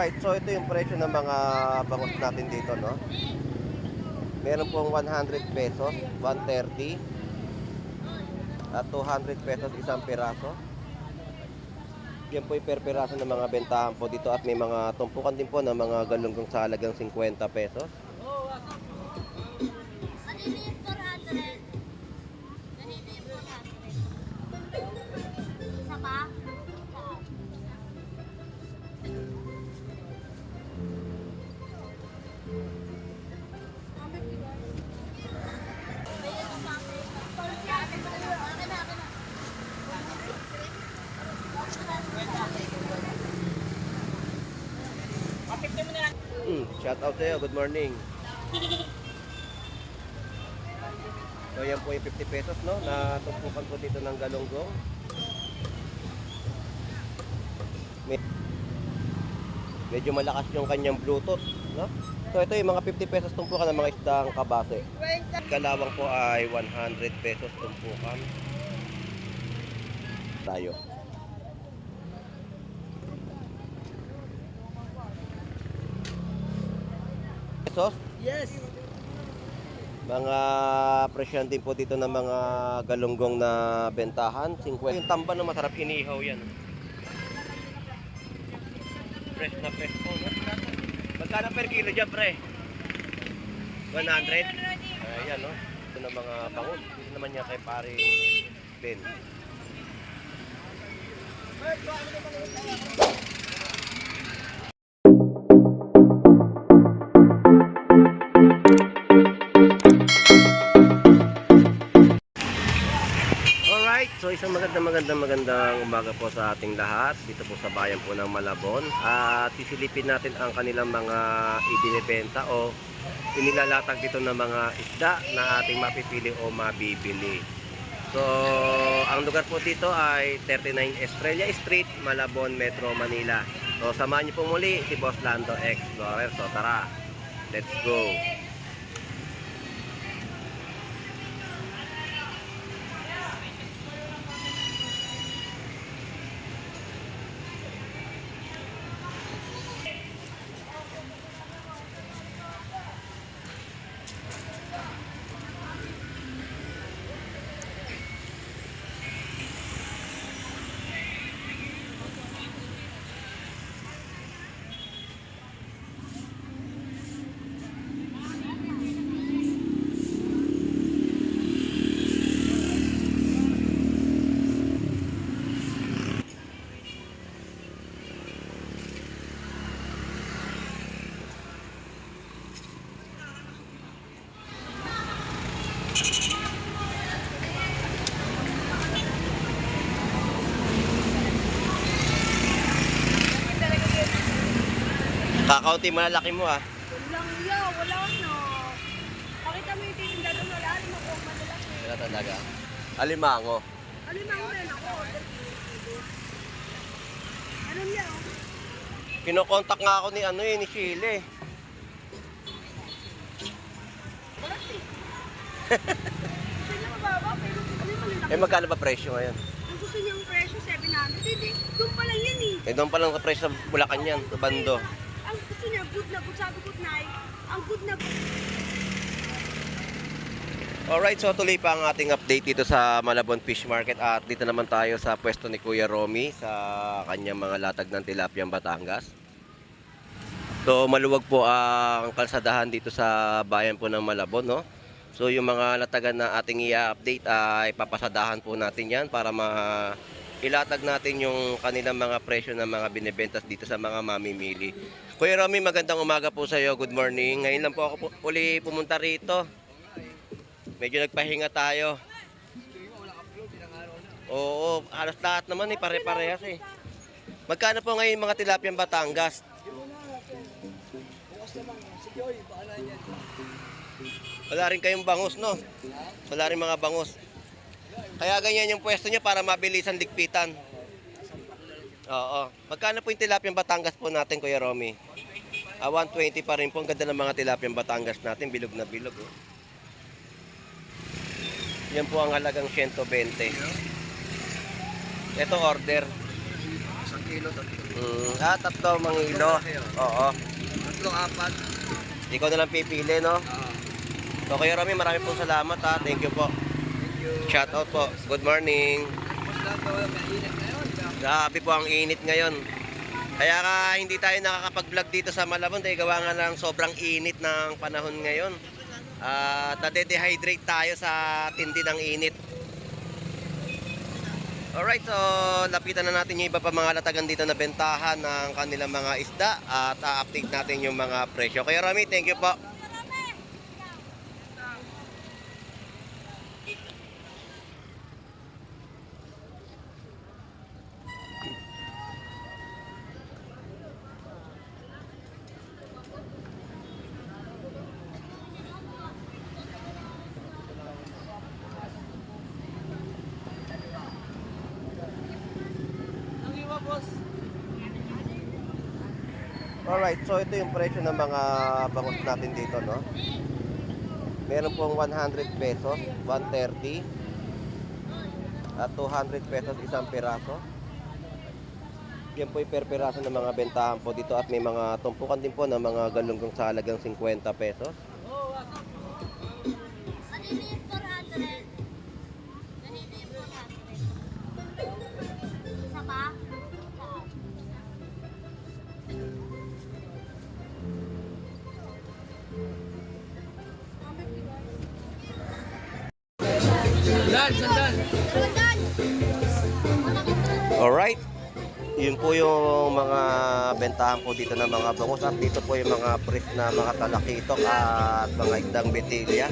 Alright, so ito yung presyo ng mga bangus natin dito, no? Meron pong 100 pesos, 130 at 200 pesos isang piraso. Yan po yung per piraso ng mga bentahan po dito at may mga tumpukan din po ng mga galunggong sa halagang 50 pesos. Shout out sa'yo, good morning. So yan po yung 50 pesos, no, na tumpukan po dito ng galunggong. Medyo malakas yung kanyang bluetooth, no? So ito yung mga 50 pesos tumpukan ng mga isdang kabase. Kalawang po ay 100 pesos tumpukan. Tayo. Pesos? Yes. Mga presyon din po dito ng mga galunggong na bentahan. 50. Yung tamba na masarap, inihaw yan. Fresh na fresh po, no? Magkano per kilo dyan, pre? 100? Ayan, no? Ito na mga bangus. Dito naman niya kay pare Ben. So isang magandang umaga po sa ating lahat dito po sa bayan po ng Malabon, at sisilipin natin ang kanilang mga ibinebenta o inilalatag dito ng mga isda na ating mapipili o mabibili. So ang lugar po dito ay 39 Estrella Street, Malabon, Metro Manila. So samahan niyo po muli si Boss Lando Explorer. So tara, let's go. Kakaunti malaki mo ah. Walang yaw, wala na. Pakita mo yung titinda doon, wala rin ako malaki. Wala talaga. Alimango. Alimango rin ako. Anong yaw? Kinokontak nga ako ni ni Chile. Bakit? Gusto niya mababa, pero gusto niya malaki. Eh magkano ba presyo ngayon? Ang gusto niyang presyo, 700. Hindi, doon pa lang yan eh. Eh doon pa lang sa presyo sa Bulacan yan, sa Bando. Ang gusto niya, good na good. Sabi ko, Nay, ang good na good. Alright, so tuloy pa ang ating update dito sa Malabon Fish Market, at dito naman tayo sa pwesto ni Kuya Romy sa kanyang mga latag ng Tilapiang Batangas. So maluwag po ang kalsadahan dito sa bayan po ng Malabon, no? So yung mga latagan na ating i-update ay papasadahan po natin yan para ilatag natin yung kanilang mga presyo ng mga binibentas dito sa mga mamimili. Kuya Romy, magandang umaga po sa iyo. Good morning. Ngayon lang po ako uli pumunta rito. Medyo nagpahinga tayo. Oo, halos lahat naman eh, pare-parehas eh. Magkano po ngayon mga Tilapiang Batangas? Wala rin kayong bangus, no? Wala rin mga bangus. Kaya ganyan yung pwesto nyo para mabilisan ligpitan. Oo. Magkano po yung Tilapiang Batangas po natin, Kuya Romy? 120 pa rin po. Ang ganda ng mga Tilapiang Batangas natin. Bilog na bilog. Oh. Yan po ang halagang 120. Ito order. 1 kilo. Tatlo mga ilo. Oo. Tatlo, apat. Ikaw na lang pipili, no? So, Kuya Romy, marami pong salamat, ha. Thank you po. Thank you. Shout out po. Good morning. Tapos lang daw, mainit ngayon. Grabe po ang init ngayon. Kaya ka hindi tayo nakakapag-vlog dito sa Malabon dahil gawa nga lang sobrang init ng panahon ngayon. Nade-dehydrate tayo sa tindi ng init. Alright, so lapitan na natin yung iba pa mga latagan dito na bentahan ng kanilang mga isda at update natin yung mga presyo. Kaya Rami, thank you po. Ang iwa, boss. Alright, so ito yung presyo ng mga bangus natin dito, no? Meron pong 100 pesos, 130 at 200 pesos isang piraso. Yan po yung per piraso ng mga bentahan po dito at may mga tumpukan din po ng mga galunggong sa halagang 50 pesos. Kanina yung 400. Kanina yung 400. Isa pa? Sandal. Alright, yun po yung mga bentahan po dito ng mga bangus at dito po yung mga pres na mga talakitok at mga isdang betilya.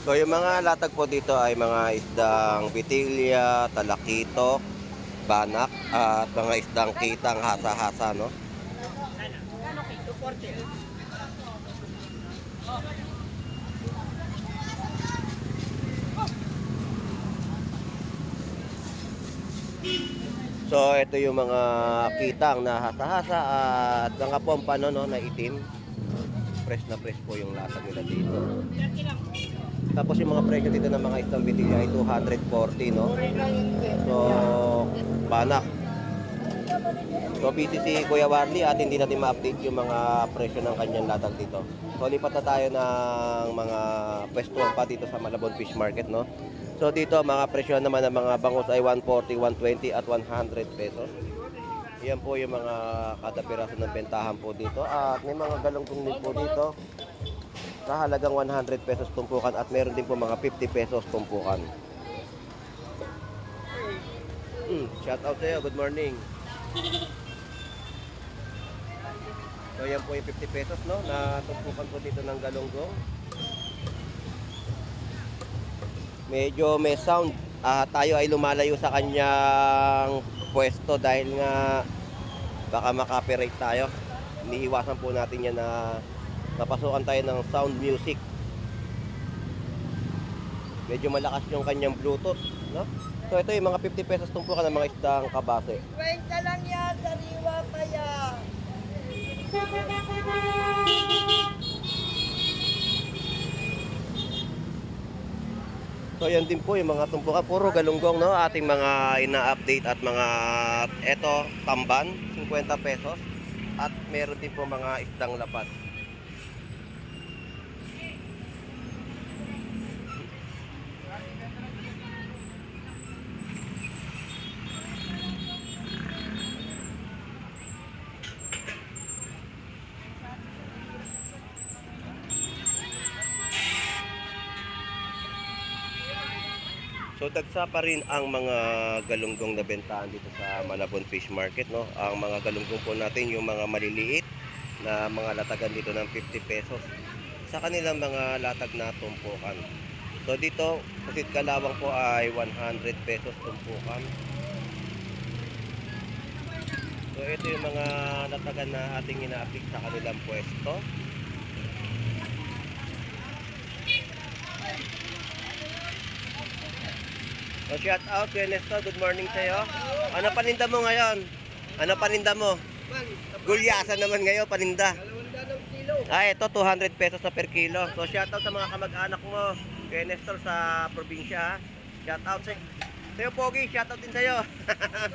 So yung mga latag po dito ay mga isdang bitilya, talakitok, banak at mga isdang kitang hasa-hasa, no? So ito yung mga kitang na hasa-hasa at mga pompano, no, na itim. Fresh na fresh po yung latag nila dito. Tapos yung mga presyo dito ng mga isdang bitilya ay 240, no? So, banak. So, busy si Kuya Warly at hindi natin ma-update yung mga presyo ng kanyang latag dito. So, lipat na tayo ng mga pwestuhan pa dito sa Malabon Fish Market, no? So, dito mga presyo naman ng mga bangus ay 140, 120 at 100 pesos. Yan po yung mga kada piraso ng bentahan po dito. At may mga galunggong din po dito sa halagang 100 pesos tumpukan at meron din po mga 50 pesos tumpukan. Shout out sa'yo, good morning. So yan po yung 50 pesos, no, na tumpukan po dito ng galunggong. Medyo may sound. Tayo ay lumalayo sa kanyang pwesto dahil nga baka makapirate tayo. Iniiwasan po natin yan na napasukan tayo ng sound music. Medyo malakas yung kanyang bluetooth, no? So ito yung mga 50 pesos tumpukan ng mga isdang kabase. 20 lang yan, sariwa pa yan. So yan din po yung mga tumpukan, puro galunggong, no, ating mga ina-update at mga eto tamban 50 pesos at meron din po mga isdang lapat. So dagsa pa rin ang mga galunggong na bentahan dito sa Malabon Fish Market, no. Ang mga galunggong po natin yung mga maliliit na mga latagan dito ng 50 pesos sa kanilang mga latag na tumpukan. So dito, pusit kalawang po ay 100 pesos tumpukan. So So ito yung mga latagan na ating ina-update sa kanilang pwesto. So shout out kay Ernesto, good morning sa'yo. Ano paninda mo ngayon? Ano paninda mo? Gulyasan naman ngayon, paninda. 200 kilo. Ito 200 pesos na per kilo. So shout out sa mga kamag-anak mo kay Nestor sa probinsya. Shout out sa'yo Pogi, shout out din sa'yo.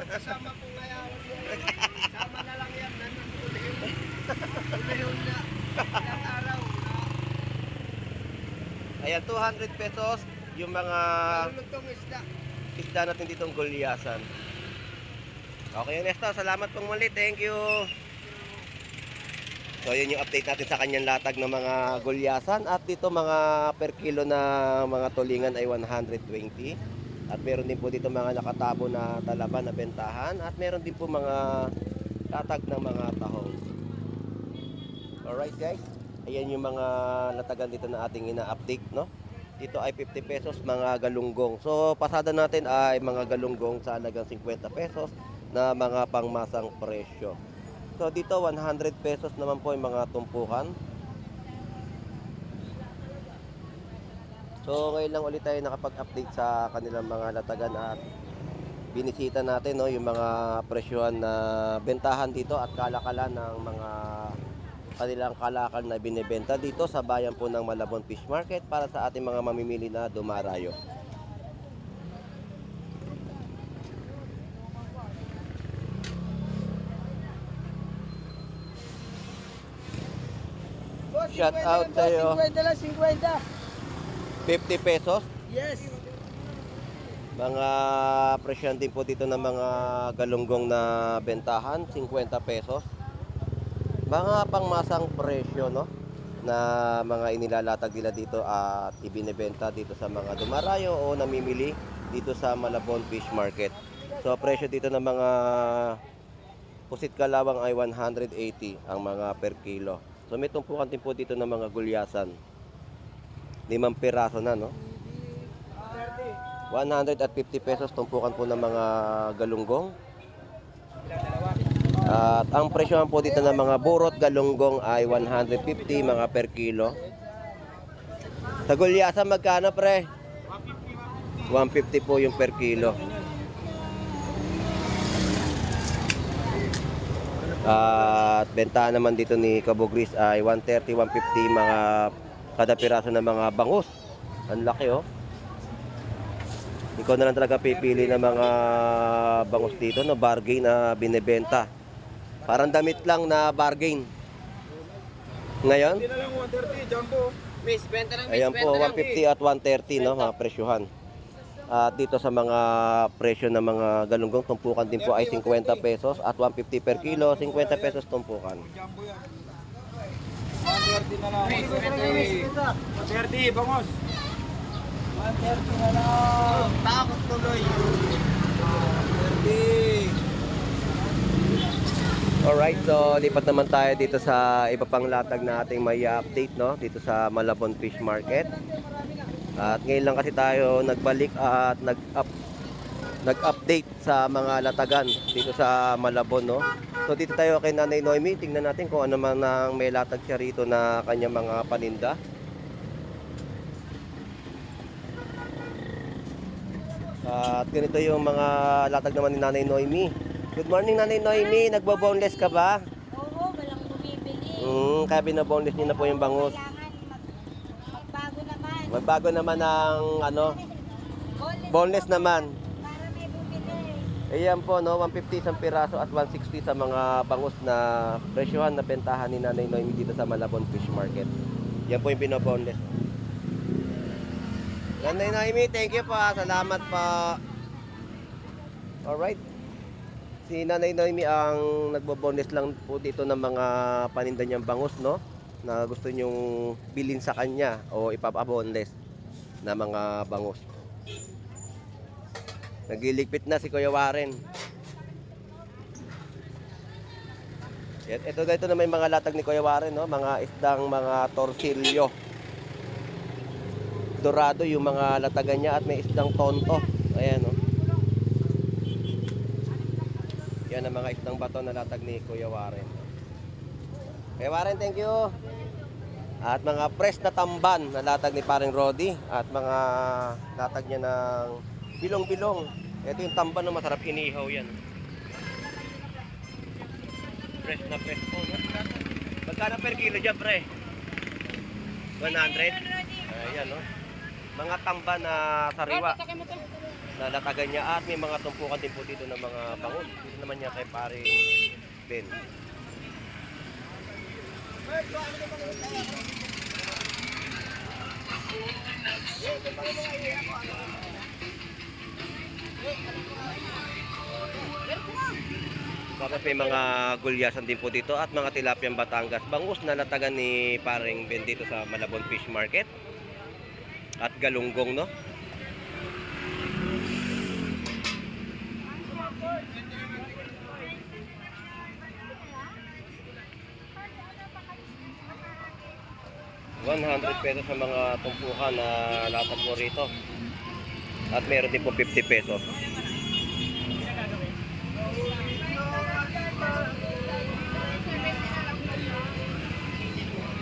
Kasama ko ngayon. Sama na lang yan. Uli-uli na. Ilang araw. Ayan, 200 pesos yung mga Lulutong isda. isda natin ditong gulyasan. Okay, Nestor, salamat pong muli. Thank you. So, yun yung update natin sa kanyang latag ng mga gulyasan. At dito mga per kilo na mga tulingan ay 120. At meron din po dito mga nakatabo na talaban na bentahan. At meron din po mga latag ng mga tahong. Alright guys, ayan yung mga latagan dito na ating ina-update, no? Dito ay 50 pesos mga galunggong. So pasada natin ay mga galunggong sa halagang 50 pesos na mga pangmasang presyo. So dito 100 pesos naman po yung mga tumpukan. So ngayon lang ulit tayo nakapag-update sa kanilang mga latagan at binisita natin, no, yung mga presyohan na bentahan dito at kalakalan ng mga kanilang kalakal na binebenta dito sa bayan po ng Malabon Fish Market para sa ating mga mamimili na dumarayo. Boss, Shout 50 out lang, boss. sa'yo. 50 lang, 50 pesos. 50. Yes. Mga presyon din po dito ng mga galunggong na bentahan, 50 pesos. Mga pangmasang presyo, no, na mga inilalatag nila dito at ibinebenta dito sa mga dumarayo o namimili dito sa Malabon Fish Market. So presyo dito ng mga pusit kalawang ay 180 ang mga per kilo. So may tumpukan din po dito ng mga gulyasan. 5 piraso na, no? 150 pesos tumpukan po ng mga galunggong. At ang presyohan po dito ng mga burot galunggong ay 150 mga per kilo. Sa gulyasan magkano, pre? 150 po yung per kilo. At bentahan naman dito ni Kabugris ay 130, 150 mga kada piraso ng mga bangus. Ang laki, oh. Ikaw na lang talaga pipili ng mga bangus dito na bargain na binebenta. Parang damit lang na bargain. Ngayon? Hindi na lang 130, jumbo. Miss, benta lang, miss. Ayan po, 150 at 130, no, mga presyohan. At dito sa mga presyo ng mga galunggong, tumpukan din po ay 50 pesos at 150 per kilo, 50 pesos tumpukan. Jumbo yan. 130 na lang. 130, bangos. 130 na lang. Takot tuloy. 130. Alright, so lipat naman tayo dito sa iba pang latag na ating may update, no, dito sa Malabon Fish Market. At ngayon lang kasi tayo nagbalik at nag-update sa mga latagan dito sa Malabon, no. So dito tayo kay Nanay Noemi, tingnan natin kung ano man ang may latag siya rito na kanyang mga paninda. At ganito yung mga latag naman ni Nanay Noemi. Good morning, Nanay Noemi. Nagbo-boneless ka ba? Oo, walang bumibili. Kaya binaboneless niyo na po yung bangus. Kailangan magbago naman. Magbago naman ang ano, boneless naman. Para may bumili. Ayan po, no, 150 isang piraso at 160 sa mga bangus na presyohan na bentahan ni Nanay Noemi dito sa Malabon Fish Market. Yan po yung binaboneless. Nanay Noemi, thank you po. Salamat po. Alright. Si Nanay Noemi ang nagboboneless lang po dito ng mga paninda niyang bangus, no, na gusto nyong bilhin sa kanya o ipapaboneless na mga bangus. Nagliligpit na si Kuya Warren. Ito na may mga latag ni Kuya Warren, no, mga isdang mga torsilyo. Dorado yung mga latagan niya at may isdang tonto. Ayan, no. Yan ang mga isdang bato na latag ni Kuya Warren. Kuya Warren, thank you. At mga fresh na tamban na latag ni paring Rodi. At mga latag niya ng bilong-bilong. Ito yung tamban na masarap inihaw yan. Fresh na fresh po. Magkano per kilo dyan, pre? 100? Ayan, no? Mga tamban na sariwa. Nalatagan niya at may mga tumpukan din po dito ng mga bangus. Dito naman niya kay pare Ben. Tapos may mga gulyasan din po dito at mga tilapiyang Batangas. Bangus na nalatagan ni paring Ben dito sa Malabon Fish Market. At galunggong, no? ₱100 sa mga tumpukan na latag po rito. At meron din po ₱50.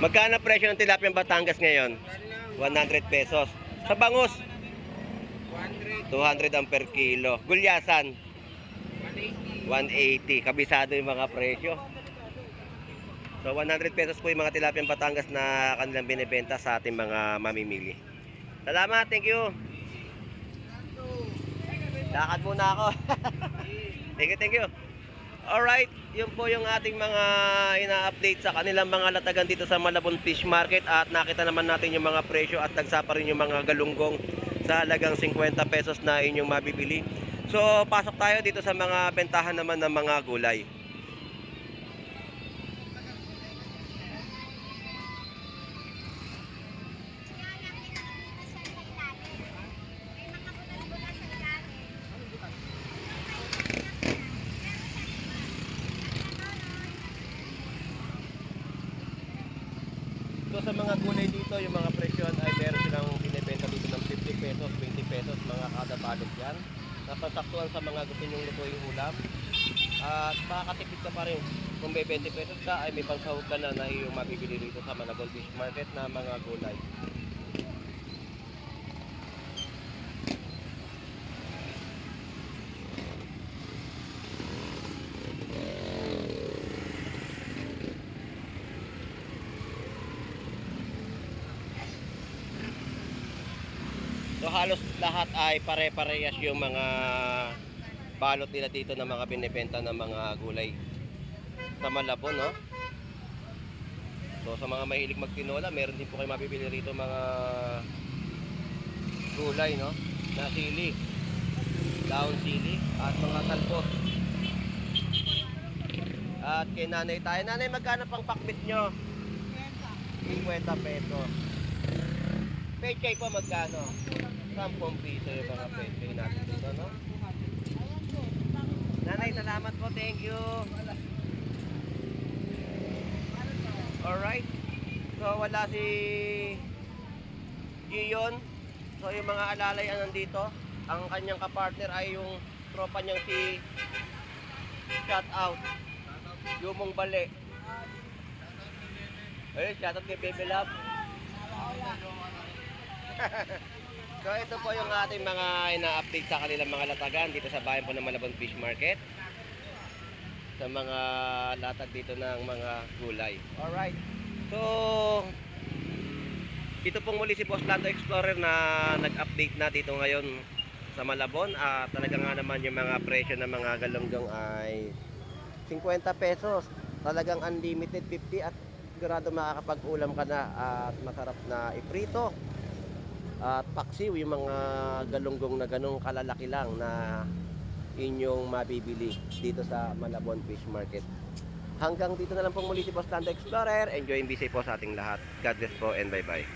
Magkano presyo ng tilapiyang Batangas ngayon? ₱100. Sa bangus? 200 ang per kilo. Gulyasan? 180. Kabisado yung mga presyo. So ₱100 po yung mga tilapiyang Batangas na kanilang binibenta sa ating mga mamimili. Salamat, thank you. Lakad muna ako. Thank you. Alright, yun po yung ating mga ina-update sa kanilang mga latagan dito sa Malabon Fish Market. At nakita naman natin yung mga presyo at nagsa pa rin yung mga galunggong sa halagang ₱50 na inyong mabibili. So pasok tayo dito sa mga bentahan naman ng mga gulay. So sa mga gulay dito, yung mga presyon ay meron silang binibenta dito ng ₱50, ₱20, mga kada balot yan. Napasaktuhan sa mga gusto nyong lutuing ulam. At makakatipid ka pa rin. Kung may ₱20 ka, ay may pangsahog ka na na iyong mabibili dito sa Malabon Fish Market na mga gulay. So halos lahat ay pare-parehas yung mga balot nila dito ng mga binibenta ng mga gulay sa Malabon, no? So sa mga mahilig magtinola, meron din po kayo mabibili rito mga gulay, no? Na sili, daon sili at mga talbos. At kay nanay tayo. Nanay, magkano pang pakbit nyo? ₱50. Pechay po magkano? ₱10 yung mga pechay natin dito, no? Nanay, salamat po. Thank you. Alright. So, wala si Gion. So, yung mga alalay nandito. Ang kanyang kapartner ay yung tropa niyang si Shout Out. Yumong Bale. Ayun, shout out kay Baby Love. So ito po yung ating mga ina-update sa kanilang mga latagan dito sa bayan po ng Malabon Fish Market. Sa mga latag dito ng mga gulay. Alright. So ito pong muli si Boss Lando Explorer na nag-update na dito ngayon sa Malabon. Talaga nga naman yung mga presyo ng mga galunggong ay ₱50. Talagang unlimited 50 at sigurado makakapag-ulam ka na at masarap na iprito. At paksiw yung mga galunggong na ganong kalalaki lang na inyong mabibili dito sa Malabon Fish Market. Hanggang dito na lang pong muli si Boss Lando Explorer. Enjoy and be safe po sa ating lahat. God bless po and bye bye.